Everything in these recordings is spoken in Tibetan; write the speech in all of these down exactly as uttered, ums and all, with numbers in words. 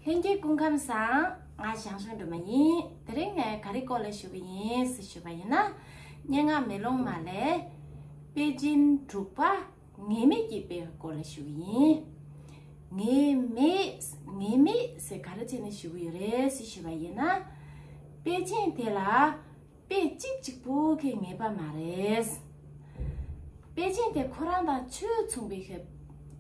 ལྷན་རྒྱས་སྐུ་ཁམས་བཟང་། ང་ཞང་ཞུང་སྒྲོལ་མ་ཡིན། དེ་རིང་ངས་ག་རེ་སྐོར་ལ་ཞུ་གི་ཡིན་ཟེར་ཞུས་པ་ཡིན་ན། སྙན་ངག་མེ་ལོང་མ་ལས། དཔེ་རྒྱན་དྲུག་པ་ངེས་མེད་ཀྱི་དཔེ་སྐོར་ལ་ཞུ་གི་ཡིན། ངེས་མེད། ངེས་མེད་ཟེར་ག་རེ་བྱས་ནས་ཞུ་གི་ཡོད་རེད་ཟེར་ཞུས་པ་ཡིན་ན། དཔེ་ཅན་དེ་ལ་དཔེ་གཅིག་གཅིག་པུ་གི་ངེས་པ་མ་རེད། དཔེ་ཅན་དེ་ཁོ་རང་དང་ཆོས་མཚུངས་པའི་གི།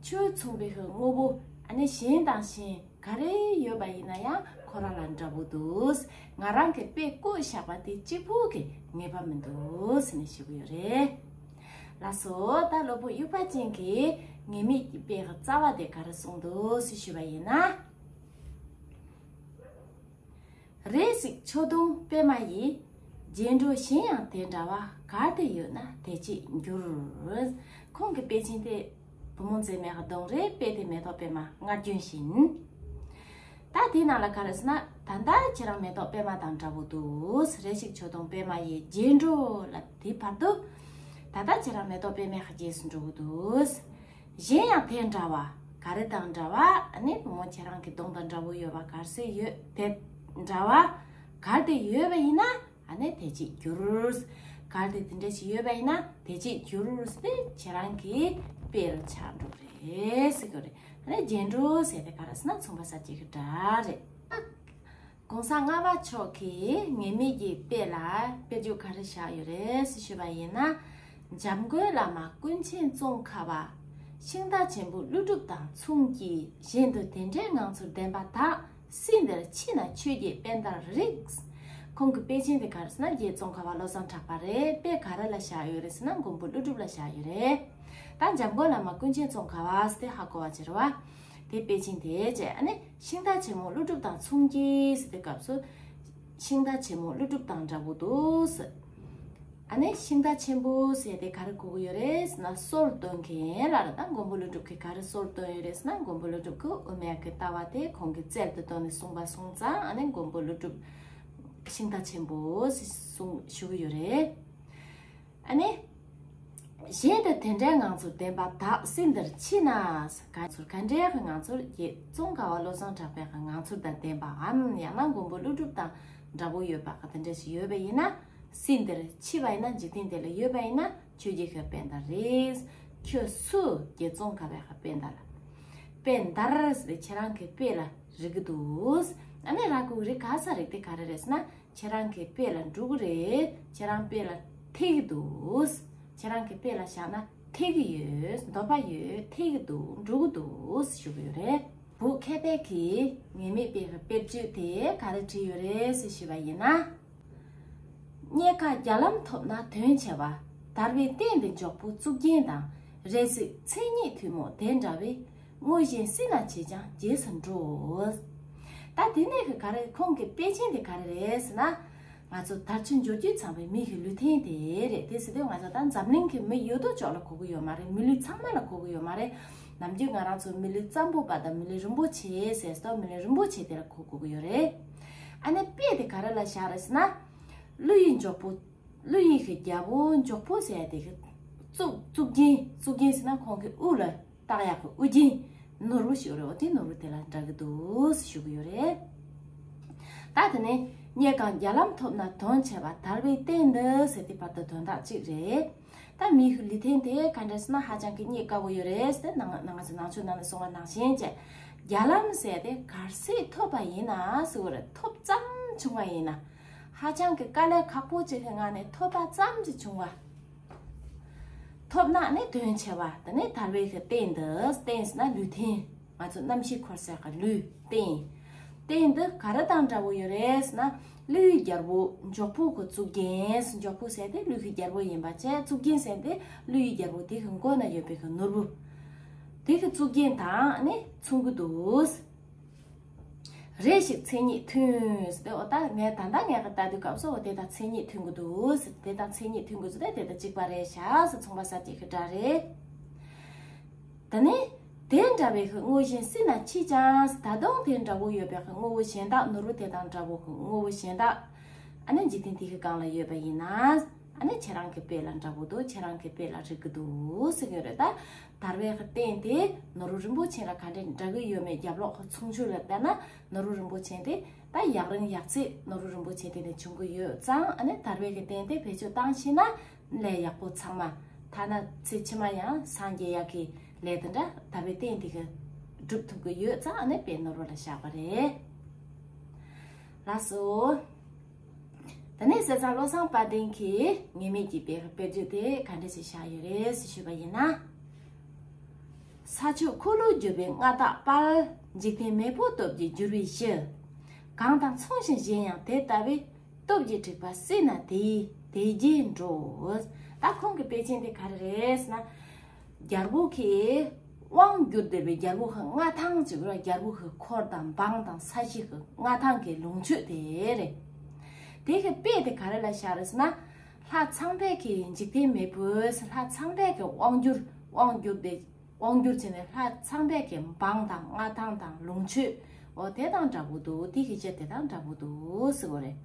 ཆོས་མཚུངས་པའི་གི་དངོས་པོ། ཨ་ནི་གཞན་དང་གཞན་ག་རེ་ཡོད་པ་ཡིན་ན་ཡང་ཁོ་རང་ལ་འདྲ་པོ་འདུག་ང་རང་གི་དཔེ་བཀོད་བཞག་པ་དེ་གཅིག་པུ་གི་ངེས་པ་མི་འདུག་ཟེར་ནས་ཞུ་གི་ཡོད་རེད། ལགས་སོ། ད་སློབ་དཔོན་དབྱུག་པ་ཅན་གྱིས་ངེས་མེད་ཀྱི་དཔེ་གི་རྩ་བ་དེ་ག་རེ་གསུངས་འདུག་ཟེར་ཞུས་པ་ཡིན་ན། རེ་ཞིག་ཆོས་དུང་པདྨ་ཡིས། རྗེས་འགྲོ་གཞན་ཡང་དེ་འདྲ་བ། གལ་ཏེ་ཡོད་ན་དེ་ཅིས་འགྱུར། ཁོང་གི་དཔེ་ཅན་དེ་བུ་མོ་མཛེས་མའི་གདོང་རེད། དཔེ་དེ་མེ་ཏོག་པད་མ་སྔར་རྒྱུན་བཞིན། ད་དེའི་ནང་ལ་ག་རེ་ཟེར་ན། ད་ལྟ་ཁྱེད་རང་མེ་ཏོག་པད་མ་དང་འདྲ་པོ་འདུག་རེ་ཞིག་ཆོས་དུང་པདྨ་ཡིས། རྗེས་འགྲོ་ལ་དེ་བར་དུ། ད་ལྟ་ཁྱེད་རང་མེ་ཏོག་པད་མའི་རྗེས་སུ་འགྲོ་གི་འདུག་གཞན་ཡང་དེ་འདྲ་བ། ག་རེ་དང་འདྲ་བ། ཨ་ནི་བུ་མོ་ཁྱེད་རང་གི་གདོང་དང་འདྲ་པོ་ཡོད་པ་གལ་སྲིད་ཡོད་དེ་འདྲ་བ། གལ་ཏེ་ཡོད་པ་ཡིན་ན། ཨ་ནི་དེ་ཅིས་འགྱུར། གལ་ཏེ་དེ་འདྲ་ཞིག་ཡོད་པ་ཡིན་ན་དེ་ཅིས་འགྱུར་ཏེ་ཁྱེད་རང་གི་དཔེ་རུ་ཆགས་འགྲོ་གི་རེད་ཟེར་གྱི་རེད། ཨ་ནི་རྗེས་འགྲོ་ཟེར་དེ་ག་རེ་ཟེར་ན་མཚུངས་པ་གསལ་བྱེད་ཀྱི་སྒྲ་རེད། གོང་ས་ལྔ་པ་མཆོག་གིས་ངེས་མེད་ཀྱི་དཔེ་ལ་དཔེར་བརྗོད་ག་རེ་བཞག་ཡོད་རེད་ཟེར་ཞུས་པ་ཡིན་ན། འཇམ་མགོན་བླ་མ་ཀུན་མཁྱེན་ཙོང་ཁ་པ། ཤིང་རྟ་ཆེན་པོ་ཀླུ་སྒྲུབ་དང་མཚུངས་ཀྱི། གཞན་དུ་དེ་འདྲའི་ངང་ཚུལ་ལྡན་པ་དག་སྲིད་འདིར་མཆིས་ན་ཆོས་ཀྱི་དཔལ་ལྡན་རིགས། ཁོང་གི་དཔེ་ཅན་དེ་ག་རེ་ཟེར་ན་རྗེ་ཙོང་ཁ་པ་བློ་བཟང་གྲགས་པ་རེད། དཔེ་ག་རེ་ལ་བཞག་ཡོད་རེད་ཟེར་ན་མགོན་པོ་ཀླུ་སྒྲུབ་ལ་བཞག་ཡོད་རེད། ད་འཇམ་མགོན་བླ་མ་ཀུན་མཁྱེན་ཙོང་ཁ་པ་ཟེར་དེ་ཧ་གོ་བ་བྱེད་རོགས། དེ་དཔེ་ཅན་དེ་བྱས། ཨ་ནི་ཤིང་རྟ་ཆེན་མོ་ཀླུ་སྒྲུབ་དང་མཚུངས་ཀྱི་ཟེར་དེ་སྐབས་སུ། ཤིང་རྟ་ཆེན་མོ་ཀླུ་སྒྲུབ་དང་འདྲ་པོ་འདུག་ཟེར། ཨ་ནི་ཤིང་རྟ་ཆེན་པོ་ཟེར་དེ་ག་རེ་གོ་གི་ཡོད་རེད་ཟེར་ན་སོར་འདོན་མཁན་ལ་རེད། ད་མགོན་པོ་ཀླུ་སྒྲུབ་ཀྱིས་ག་རེ་སོར་འདོན་ཡོད་རེད་ཟེར་ན་མགོན་པོ་ཀླུ་སྒྲུབ་ཀྱིས་དབུ་མའི་གི་ལྟ་བ་དེ་ཁོང་གི་རྩལ་དུ་བཏོན་ནས་གསུངས་པ་སོང་ཙང་། ཨ་ནི་མགོན་པོ་ཀླུ་སྒྲུབ་ཤིང་རྟ་ཆེན་པོ་ཟེར་གསུངས་ཞུ་གི་ཡོད་རེད། ཨ་ནི། གཞན་དུ་དེ་འདྲའི་ངང་ཚུལ་ལྡན་པ་དག་སྲིད་འདིར་མཆིས་ན། ག་ཚུལ་ག་འདྲའི་ངང་ཚུལ་རྗེ་ཙོང་ཁ་པ་བློ་བཟང་གྲགས་པའི་ངང་ཚུལ་དང་ལྡན་པའམ། ཡང་ན་མགོན་པོ་ཀླུ་སྒྲུབ་དང་འདྲ་པོ་ཡོད་པ་དེ་འདྲ་ཞིག་ཡོད་པ་ཡིན་ན། སྲིད་འདིར་མཆིས་པ་ཡིན་ན། འཇིག་རྟེན་འདི་ལ་ཡོད་པ་ཡིན་ན་ཆོས་ཀྱི་དཔལ་ལྡན་རིགས། ཁྱོད་སུ་རྗེ་ཙོང་ཁ་པའི་དཔལ་ལྡན་ལ། དཔལ་ལྡན་ཟེར་ཁྱེད་རང་གི་དཔེ་ལ་རིག་གི་འདུག་ཨ་ནི་ར་གུ་རིག་ག་ས་རིག་དེ་ག་རེ་རེད་ཟེར་ན། ཁྱེད་རང་གི་དཔེ་ལ་འགྲོ་གི་རེད། ཁྱེད་རང་དཔེ་ལ་ཐེ་གི་འདུག་ཁྱེད་རང་གི་དཔེ་ལ་བཞག་ན་ཐེ་གི་ཡོད། འདོད་པ་ཡོད། ཐེ་གི་འདུག་འགྲོ་གི་འདུག་ཞུ་གི་ཡོད་རེད། བོད་མཁས་པའི་གིས་ངེས་མེད་པའི་དཔེར་བརྗོད་དེ་ག་རེ་བྲིས་ཡོད་རེད་ཟེར་ཞུས་པ་ཡིན་ན། རྙེད་དཀའ་བརྒྱ་ལམ་ཐོབ་ན་དོན་ཆེ་བ། དལ་བའི་རྟེན་འདི་མགྱོགས་པོ་གཙུག་རྒྱན་དང་། རེ་ཞིག་མཚན་ཉིད་ཐུན་མོང་དེ་འདྲ་བའི། དངོས་གཞན་སྲིད་ན་ཆེ་ཀྱང་རྗེས་སུ་འགྲོ། ད་དེ་ནས་གི་ག་རེ་ཁོང་གི་དཔེ་ཅན་དེ་ག་རེ་རེད་ཟེར་ན། ང་ཚོ་དལ་འབྱོར་འབྱོར་རྒྱུས་ཚང་བའི་མི་གི་ལུས་རྟེན་དེ་རེད། དེ་ཟེར་དུས་ང་ཚོ་ད་འཛམ་གླིང་གི་མི་ཡོད་དོ་ཅོག་ལ་གོ་གི་ཡོད་མ་རེད། མི་ལུས་ཚང་མ་ལ་གོ་གི་ཡོད་མ་རེད། ནམ་རྒྱུན་ང་རང་ཚོ་མི་ལུས་ཙམ་པོ་པ་དང་མི་ལུས་རིན་པོ་ཆེ་ཟེར་སྟོ། མི་ལུས་རིན་པོ་ཆེ་དེ་ལ་གོ་གོ་གི་ཡོད་རེད། ཨ་ནི་དཔེ་དེ་ག་རེ་ལ་བཞག་རེད་ཟེར་ན། ཀླུ་ཡི་མགྱོགས་པོ། ཀླུ་ཡི་གི་རྒྱལ་པོ་མགྱོགས་པོ་ཟེར་ཡ་དེ་གི་གཙུག་གཙུག་རྒྱན། གཙུག་རྒྱན་ཟེར་ན་ཁོང་གི་དབུ་ལ་བཏགས་ཡག་གི་དབུ་རྒྱན་ནོར་བུ་ཞིག་ཡོད་རེད། འོ་དེ་ནོར་བུ་དེ་ལ་འདྲ་གི་འདུག་ཞུ་གི་ཡོད་རེད། ད་དེ་ནས་རྙེད་དཀའ་བརྒྱ་ལམ་ཐོབ་ན་དོན་ཆེ་བ། དལ་བའི་རྟེན་འདི་ཟེར་དེ་བར་དུ་དོན་དག་གཅིག་རེད། ད་མི་གི་ལུས་རྟེན་དེ་ག་འདྲ་ཟེར་ན་ཧ་ཅང་གི་རྙེད་དཀའ་བོ་ཡོད་རེད་ཟེར། ནང་ནང་ང་ཚོ་ནང་ཆོས་ནང་ནས་གསུངས་པ་ནང་བཞིན་བྱས། བརྒྱ་ལམ་ཟེར་དེ་གལ་སྲིད་ཐོབ་པ་ཡིན་ན་ཟེར་བ་རེད། ཐོབ་ཙམ་བྱུང་བ་ཡིན་ན། ཧ་ཅང་གི་དཀའ་ལས་ཁག་པོ་ཅིག་གི་ངང་ནས་ཐོབ་པ་ཙམ་ཅིག་བྱུང་བ། ཐོབ་ན་ནི་དོན་ཆེ་བ། དེ་ནི་དལ་བའི་གི་རྟེན་འདི། རྟེན་ཟེར་ན་ལུས་རྟེན། ང་ཚོ་རྣམ་ཤེས་འཁོར་སའི་གི་ལུས་རྟེན། རྟེན་འདི་ག་རེ་དང་འདྲ་བོ་ཡོད་རེད་ཟེར་ན། ཀླུ་ཡི་རྒྱལ་པོ་མགྱོགས་པོ་གི་གཙུག་རྒྱན། མགྱོགས་པོ་ཟེར་དེ་ཀླུ་ཡི་རྒྱལ་པོ་ཡིན་པ་བྱས། གཙུག་རྒྱན་ཟེར་དེ་ཀླུ་ཡི་རྒྱལ་པོ་དེ་གི་མགོ་ན་ཡོད་པའི་གི་ནོར་བུ། དེ་གི་གཙུག་རྒྱན་དང་ནི་མཚུངས་ཀྱི་འདུག་རེ་ཞིག་མཚན་ཉིད་མཐུན་ཟེར་ཏེ། འོ་ད་ངས་ད་ལྟ་ངས་གི་ལྟ་དུས་སྐབས་སུ་འོ་དེ་དང་མཚན་ཉིད་མཐུན་གི་འདུག་ཟེར། དེ་དང་མཚན་ཉིད་མཐུན་གི་འདུག་ཟེར་ཏེ་དེ་དང་གཅིག་པ་རེད་ཤག་ཟེར། མཚུངས་པ་གསལ་བྱེད་ཀྱི་སྒྲ་རེད། ད་ནི་དེ་འདྲ་བའི་གི་དངོས་གཞན་སྲིད་ན་མཆིས་ཀྱང་ཟེར། ད་དུང་དེ་འདྲ་བོ་ཡོད་པའི་གི་དངོས་པོ་གཞན་དག། ནོར་བུ་དེ་དང་འདྲ་བོ་གི་དངོས་པོ་གཞན་དག་ཨ་ནི་འཇིག་རྟེན་དེ་གི་སྒང་ལ་ཡོད་པ་ཡིན་ན། ཨ་ནི་ཁྱེད་རང་གི་དཔེ་ལ་འདྲ་པོ་འདུག་ཁྱེད་རང་གི་དཔེ་ལ་རིག་གི་འདུག་ཟེར་གྱི་ཡོད་རེད། ད་དར་བའི་གི་སྟེང་དེ་ནོར་བུ་རིན་པོ་ཆེ་ལ་ག་འདྲས་འདྲ་གི་ཡོད་མེད། རྒྱབ་ལོགས་གི་ཚོང་ཆུ་ལ་བལྟས་ན་ནོར་བུ་རིན་པོ་ཆེ་དེ་ད་ཡག་རིང་ཡག་ཚད་ནོར་བུ་རིན་པོ་ཆེ་དེ་ནས་བྱུང་གི་ཡོད་ཙང་། ཨ་ནི་དར་བའི་གི་སྟེང་དེ་བེད་སྤྱོད་བཏང་ཤེས་ན་ལས་ཡག་པོ་ཚང་མ། ཐ་ན་ཚེ་ཕྱི་མ་ཡང་སངས་རྒྱས་ཡག་གི་ལས་དེ་འདྲ་དར་བའི་སྟེང་དེ་གི་སྒྲུབ་ཐུབ་གི་ཡོད་ཙང་། ཨ་ནི་དཔེ་ནོར་བུ་ལ་བཞག་པ་རེད། ལགས་སོ། དེ་ནས་ཟས་གཙང་བློ་བཟང་དཔལ་ལྡན་གྱིས་ངེས་མེད་ཀྱི་དཔེ་དཔེར་བརྗོད་དེ་ག་འདྲ་ཞིག་བཞག་ཡོད་རེད་ཟེར་ཞུས་པ་ཡིན་ན། ས་ཕྱོགས་འཁོར་ལོས་སྒྱུར་བའི་མངའ་བདག་དཔལ། འཇིག་རྟེན་མེས་པོའི་སྟོབས་ཀྱིས་བསྒྱུར་བའི་གཞི། གང་དང་མཚུངས་ཤིང་གཞན་ཡང་དེ་ལྟ་བུའི། སྟོབས་ཀྱིས་དྲེགས་པ་སྲིད་ན་དེ་ཡི་དེ་རྒྱས་འགྲོ། ད་ཁོང་གི་དཔེ་ཅན་དེ་ག་རེ་རེད་ཟེར་ན། རྒྱལ་པོ་གིས་དབང་བསྒྱུར་བསྡད་པའི་རྒྱལ་པོ་གི་མངའ་ཐང་ཅིག་ར། རྒྱལ་པོ་གི་འཁོར་དང་འབངས་དང་ས་གཞི་གི་མངའ་ཐང་གི་ལོངས་སྤྱོད་དེ་རེད། དེ་གི་དཔེ་དེ་ག་རེ་ལ་བཞག་རེད་ཟེར་ན། ལྷ་ཚངས་པས་གི་འཇིག་རྟེན་མེས་པོས། ལྷ་ཚངས་པས་གི་དབང་བསྒྱུར་དབང་བསྒྱུར་ཏེ། དབང་བསྒྱུར་བྱས་ནས་ལྷ་ཚངས་པས་ཀྱི་འབངས་དང་མངའ་ཐང་དང་ལོངས་སྤྱོད། འོ་དེ་དང་འདྲ་པོ་འདུག་དེ་གི་ཆེད་དེ་དང་འདྲ་པོ་འདུག་ཟེར་གོ་རེད།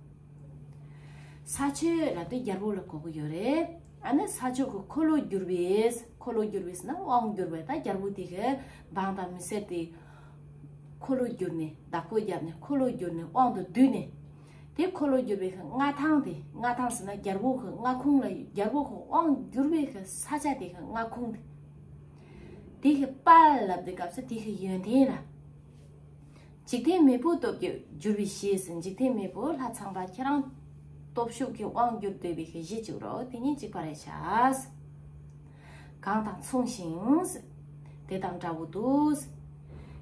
ས་ཆོས་ལབ་དུས་རྒྱལ་པོ་ལ་གོ་གི་ཡོད་རེད། ཨ་ནི་ས་ཕྱོགས་ཀྱི་འཁོར་ལོས་སྒྱུར་བའི། འཁོར་ལོས་སྒྱུར་བའི་ཟེར་ན་དབང་བསྒྱུར་བའི། ད་རྒྱལ་པོ་དེ་གི་འབངས་དང་མི་སེར་དེ་འཁོར་ལོས་སྒྱུར་ནས། བདག་པོ་བརྒྱབ་ནས་འཁོར་ལོས་སྒྱུར་ནས་དབང་དུ་བསྡུས་ནས། དེ་འཁོར་ལོས་སྒྱུར་བའི་མངའ་ཐང་དེ། མངའ་ཐང་ཟེར་ན་རྒྱལ་པོ་གི་མངའ་ཁོངས་ལ། རྒྱལ་པོ་གི་དབང་བསྒྱུར་བའི་གི་ས་ཆ་དེ་གི་མངའ་ཁོངས་དེ། དེ་གི་དཔལ་ལབ་དུས་སྐབས་སུ་དེ་གི་ཡོན་ཏན་ལ། འཇིག་རྟེན་མེས་པོའི་སྟོབས་ཀྱིས་བསྒྱུར་བའི་གཞི་ཟེར། འཇིག་རྟེན་མེས་པོ་ལྷ་ཚངས་པ་ཁྱེད་རང་སྟོབས་ཤུགས་ཀྱིས་དབང་བསྒྱུར་བསྡད་པའི་གི་གཞི་གཅིག་རོ། དེ་གཉིས་གཅིག་པ་རེད་ཤག་གང་དང་མཚུངས་ཤིང་། དེ་དང་འདྲ་བོ་འདུག་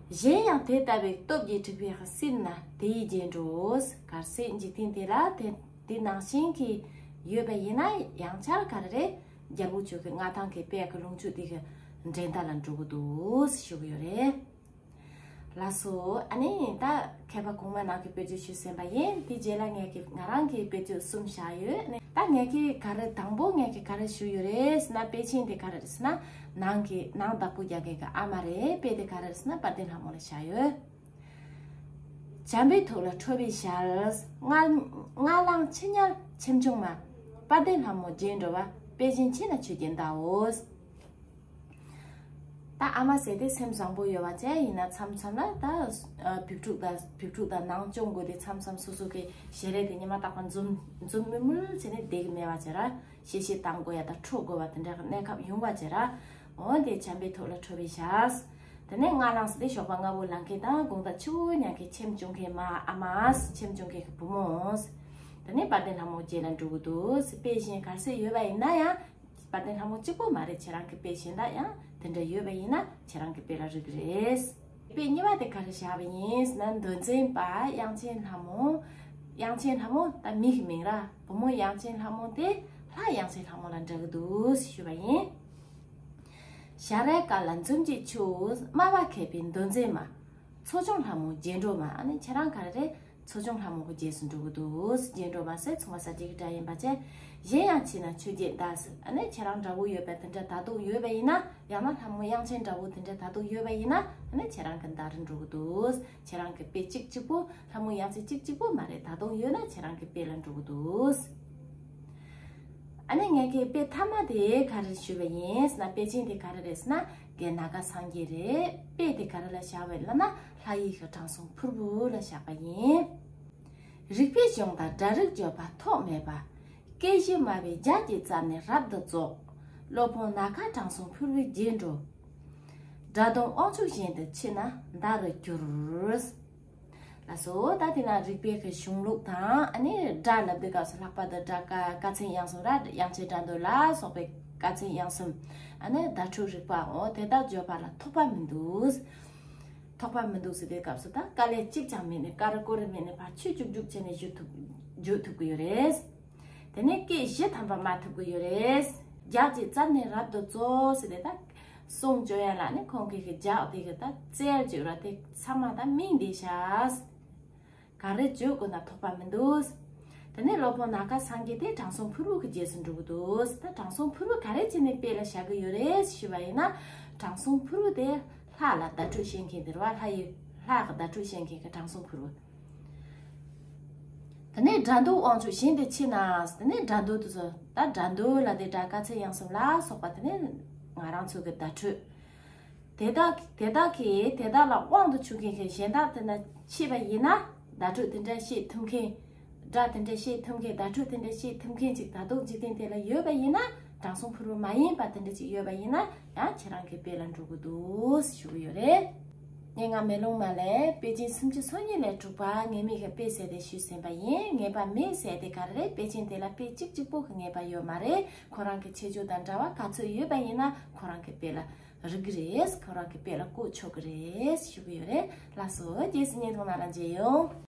གཞན་ཡང་དེ་ལྟ་བུའི་སྟོབས་ཀྱིས་དྲེགས་པ་སྲིད་ན་དེ་ཡི་རྒྱས་འགྲོ། གལ་སྲིད་འཇིག་རྟེན་དེ་ལ་དེ་དེ་ནང་བཞིན་གྱི་ཡོད་པ་ཡིན་ན་ཡང་ཆར་ག་རེ་རེད། རྒྱལ་པོ་ཁྱོད་ཀྱི་མངའ་ཐང་གི་དཔལ་གྱི་ལོངས་སྤྱོད་དེ་གི་འགྲན་ཟླ་ལ་འགྲོ་གི་འདུག་ཞུ་གི་ཡོད་རེད། ལགས་སོ། ཨ་ནི་ད་མཁས་པ་གོང་མ་ནང་གི་དཔེ་བརྗོད་ཞུས་ཟིན་པ་ཡིན། དེ་རྗེས་ལ་ངས་ཀྱི་ང་རང་གི་དཔེ་བརྗོད་གསུམ་བཞག་ཡོད། ཨ་ནི་ད་ངས་ཀྱི་ག་རེ་དང་པོ་ངས་ཀྱི་ག་རེ་ཞུ་ཡོད་རེད་ཟེར་ན། དཔེ་ཆེན་དེ་ག་རེ་རེད་ཟེར་ན། ནང་གི་ནང་བདག་པོ་རྒྱག་མཁན་གྱི་ཨ་མ་རེད། དཔེ་དེ་ག་རེ་རེད་ཟེར་ན་དཔལ་ལྡན་ལྷ་མོ་ལ་བཞག་ཡོད། བྱམས་པའི་ཐུགས་ལ་ཁྲོ་བོའི་ཞལ། ངག་ངག་ལངས་ཆུ་ཉལ་ཁྱིམ་ཆུང་མ། དཔལ་ལྡན་ལྷ་མོ་རྗེས་འགྲོ་བ། དཔེ་བཞིན་ཁྱེད་ན་ཆོས་ཀྱི་མདའ་འོ། ད་ཨ་མ་ཟེར་དེ་སེམས་བཟང་པོ་ཡོད་པ་བྱས་ཡིན་ན། མཚམས་མཚམས་ལ་ད་བུ་ཕྲུག་དང་བུ་ཕྲུག་དང་ནང་སྐྱོང་དགོས་དེ། མཚམས་མཚམས་སོ་སོ་གི་ཞལ་རས་དེ་ཉི་མ་རྟག་པར་འཛུམ་འཛུམ་དམུལ་དམུལ་བྱས་ནས་བསྡད་ཀྱི་མེད་པ་བྱས་ར། གཤེ་གཤེ་བཏང་དགོས་ཡ་དང་ཁྲོ་དགོས་པ་དེ་འདྲ་གི་གནས་སྐབས་ཡོང་བ་བྱས་ར། འོ་དེ་བྱམས་པའི་ཐུགས་ལ་ཁྲོ་བོའི་ཞལ། དེ་ནས་ངག་ལངས་དེ་ཞོགས་པ་སྔ་པོ་ལངས་མཁན་དང་དགོང་དག་ཕྱི་པོ་ཉལ་མཁན་ཁྱིམ་སྐྱོང་མཁན་མ་ཨ་མ། ཁྱིམ་སྐྱོང་མཁན་གྱི་བུ་མོ། དེ་ནས་དཔལ་ལྡན་ལྷ་མོ་རྗེས་ལ་འགྲོ་གི་འདུག་དཔེ་གཞན་ག་ཚོད་ཡོད་པ་ཡིན་ན་ཡང་། དཔལ་ལྡན་ལྷ་མོ་གཅིག་པོ་མ་རེད། ཁྱེད་རང་གི་དཔེ་གཞན་དག་ཡང་དེ་འདྲ་ཡོད་པ་ཡིན་ན་ཁྱེད་རང་གི་དཔེ་ལ་རིག་གི་རེད། དཔེ་གཉིས་པ་དེ་ག་རེ་བཞག་པ་ཡིན་ཟེར་ན། མདོ་འཛིན་པ་དབྱངས་ཅན་ལྷ་མོ། དབྱངས་ཅན་ལྷ་མོ་ད་མི་གི་མིང་ར། བུ་མོ་དབྱངས་ཅན་ལྷ་མོ་དེ་ལྷ་དབྱངས་ཅན་ལྷ་མོ་ལ་འདྲ་གི་འདུག་ཞུས་པ་ཡིན། ཞལ་རས་དཀར་ལ་འཛུམ་གྱིས་འཁྱུད། སྨྲ་བ་མཁས་པའི་མདོ་འཛིན་མ། མཚོ་སྐྱོང་ལྷ་མོ་རྗེས་འགྲོ་མ། ཨ་ནི་ཁྱེད་རང་ག་རེ་རེད། མཚོ་སྐྱོང་ལྷ་མོ་གི་རྗེས་སུ་འགྲོ་གི་འདུག་རྗེས་འགྲོ་མ་ཟེར་མཚུངས་པ་གསལ་བྱེད་ཀྱི་སྒྲ་ཡིན་པ་བྱས། གཞན་ཡང་མཆིས་ན་ཆོས་རྒྱལ་མདའ་ཟེར། ཨ་ནི་ཁྱེད་རང་འདྲ་བོ་ཡོད་པ་དེ་འདྲ་ད་དུང་ཡོད་པ་ཡིན་ན། ཡང་ན་ལྷ་མོ་དབྱངས་ཅན་འདྲ་བོ་དེ་འདྲ་ད་དུང་ཡོད་པ་ཡིན་ན། ཨ་ནི་ཁྱེད་རང་གི་མདའ་རུ་འགྲོ་གི་འདུག་ཁྱེད་རང་གི་དཔེ་གཅིག་གཅིག་པོ་ལྷ་མོ་དབྱངས་ཅན་གཅིག་གཅིག་པོ་མ་རེད། ད་དུང་ཡོད་ན་ཁྱེད་རང་གི་དཔེ་ལ་འགྲོ་གི་འདུག་ཨ་ནི་ངས་ཀྱི་དཔེ་མཐའ་མ་དེ་ག་རེ་ཞུས་པ་ཡིན་ཟེར་ན། དཔེ་ཅན་དེ་ག་རེ་རེད་ཟེར་ན། རྒན་ནཱ་ག་སངས་རྒྱས་རེད། དཔེ་དེ་ག་རེ་ལ་བཞག་པ་ཡིན་ལབ་ན། ལྷ་ཡི་གི་དྲང་སྲོང་ཕུར་བུ་ལ་བཞག་པ་ཡིན། རིག་པའི་གཞུང་དང་སྒྲ་རིག་བརྗོད་པ་ཐོགས་མེད་པ། སྐད་གཞི་སྨྲ་བའི་ལྗགས་ཀྱི་རྩལ་ནི་རབ་ཏུ་རྫོགས། སློབ་དཔོན་ནཱ་ག་དྲང་སྲོང་ཕུར་བུའི་རྗེས་འགྲོ། སྒྲ་དོན་དབང་ཕྱུག་གཞན་དུ་མཆིས་ན་མདའ་རུ་འགྱུར། ལགས་སོ། ད་དེ་ན་རིག་པའི་གི་གཞུང་ལུགས་དང་། ཨ་ནི་སྒྲ་ལབ་དུས་སྐབས་སུ་ལྷག་པར་དུ་སྒྲ་ཀ་ཀ་ཚན་དབྱངས་གསུམ་ར། དབྱངས་ཅན་སྒྲ་མདོ་ལ་སོགས་པའི་ཀ་ཚན་དབྱངས་གསུམ། ཨ་ནི་བརྡ་འཕྲུལ་རིག་པའོ། དེ་དག་བརྗོད་པ་ལ་ཐོགས་པ་མི་འདུག་ཐོགས་པ་མི་འདུག་ཟེར་དུས་སྐབས་སུ་ད་དཀའ་ལས་གཅིག་ཀྱང་མེད་ནས། ཀ་རུ་ཀོ་རུ་མེད་ནས་ཕར་ཆུ་ཅུག་ཅུག་བྱས་ནས་བརྗོད་ཐུབ་བརྗོད་ཐུབ་ཀྱི་ཡོད་རེད། དེ་ནས་སྐད་བཞི་ཐམ་པ་སྨྲ་ཐུབ་ཀྱི་ཡོད་རེད། ལྗགས་ཀྱི་རྩལ་ནི་རབ་ཏུ་རྫོགས་ཟེར་ཏེ། ད་གསུང་བརྗོད་ཡ་ལ་ནི་ཁོང་གི་གི་ལྗགས་དེ་གི་ད་རྩལ་བརྗོད་ར་དེ་ཚང་མ་ད་སྨིན་བསྡད་ཤག་ག་རེ་བརྗོད་དགོས་ན་ཐོགས་པ་མི་འདུག་དེ་ནས་སློབ་དཔོན་ནཱ་ག་སངས་རྒྱས་དེ་དྲང་སྲོང་ཕུར་བུ་གི་རྗེས་སུ་འགྲོ་གི་འདུག་ད་དྲང་སྲོང་ཕུར་བུ་ག་རེ་བྱས་ནས་དཔེ་ལ་བཞག་གི་ཡོད་རེད་ཞུས་པ་ཡིན་ན། དྲང་སྲོང་ཕུར་བུ་དེ་ལྷ་ལ་བརྡ་སྤྲོད་བྱེད་མཁན་དེ་རེད་བ། ལྷ་ཡི་ལྷ་གི་བརྡ་སྤྲོད་བྱེད་མཁན་གི་དྲང་སྲོང་ཕུར་བུ། དེ་ནས་སྒྲ་འདོགས་དབང་ཕྱུག་གཞན་དུ་མཆི་ན། དེ་ནས་སྒྲ་འདོགས་དེ་ཚོ་ད་སྒྲ་འདོགས་ལ་དེ་སྒྲ་དཀར་ཚིལ་དབྱངས་གསུམ་ལ་སོགས་པ་དེ་ནས་ང་རང་ཚོ་གི་བརྡ་སྤྲོད། དེ་དག་དེ་དག་གིས་དེ་དག་ལ་དབང་དུ་ཆུད་མཁན་གྱི་གཞན་དག་དེ་ན་མཆིས་པ་ཡིན་ན། བརྡ་སྤྲོད་དེ་འདྲ་བཤད་ཐུབ་མཁན། སྒྲ་དེ་འདྲ་བཤད་ཐུབ་མཁན། བརྡ་སྤྲོད་དེ་འདྲ་བཤད་ཐུབ་མཁན་ཅིག་ད་དུང་འཇིག་རྟེན་དེ་ལ་ཡོད་པ་ཡིན་ན། དྲང་སྲོང་ཕུར་བུ་མ་ཡིན་པ་དེ་འདྲ་ཅིག་ཡོད་པ་ཡིན་ན་ཡང་ཁྱེད་རང་གི་དཔེ་ལ་འགྲོ་གི་འདུག་ཞུ་གི་ཡོད་རེད། ངས་ང་མེ་ལོང་མ་ལས་དཔེ་ཅན་སུམ་ཅུ་སོ་གཉིས་ལས་དྲུག་པ་ངེས་མེད་ཀྱི་དཔེ་ཟེར་ཏེ་ཞུས་ཟིན་པ་ཡིན། ངེས་པ་མེད་ཟེར་ཏེ་ག་རེ་རེད། དཔེ་ཅན་དེ་ལ་དཔེ་གཅིག་གཅིག་པོ་གི་ངེས་པ་ཡོད་མ་རེད། ཁོ་རང་གི་ཁྱད་ཆོས་དང་འདྲ་བ་ག་ཚོད་ཡོད་པ་ཡིན་ན་ཁོ་རང་གི་དཔེ་ལ་རིག་གི་རེད། ཁོ་རང་གི་དཔེ་ལ་བཀོད་ཆོག་གི་རེད་ཞུ་གི་ཡོད་རེད། ལགས་སོ། རྗེས་སུ་བརྙན་ཐུང་ནང་ལ་མཇལ་ཡོང་།